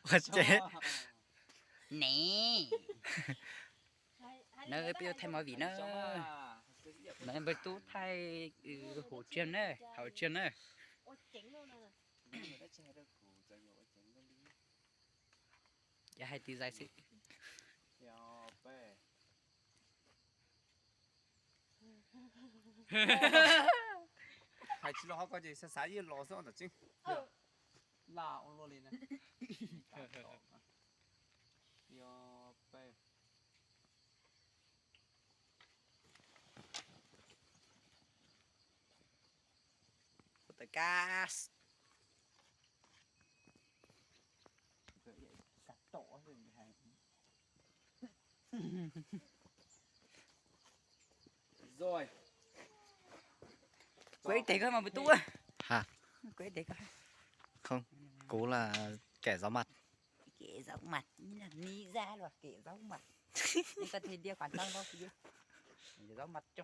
Ua tsev. Ne. Nov peb yuav thaij movie na. Nov npawg Tub thaij hauv tsev na, hauv tsev na. Ces hais twb zais xwb. Hais tsis los ho ko ces xav xav yeej los xwb os ntawm tseeb. Laj ua luaj li na. Tawm kab. Kuv ib teg koj mas npawg Tub. Ha. Kuv ib teg koj. Không, Cú là kẻ giấu mặt. Kẻ giấu mặt, ni ra là kẻ giấu mặt. Ni có thể đeo khẩu trang không? Giấu mặt cho.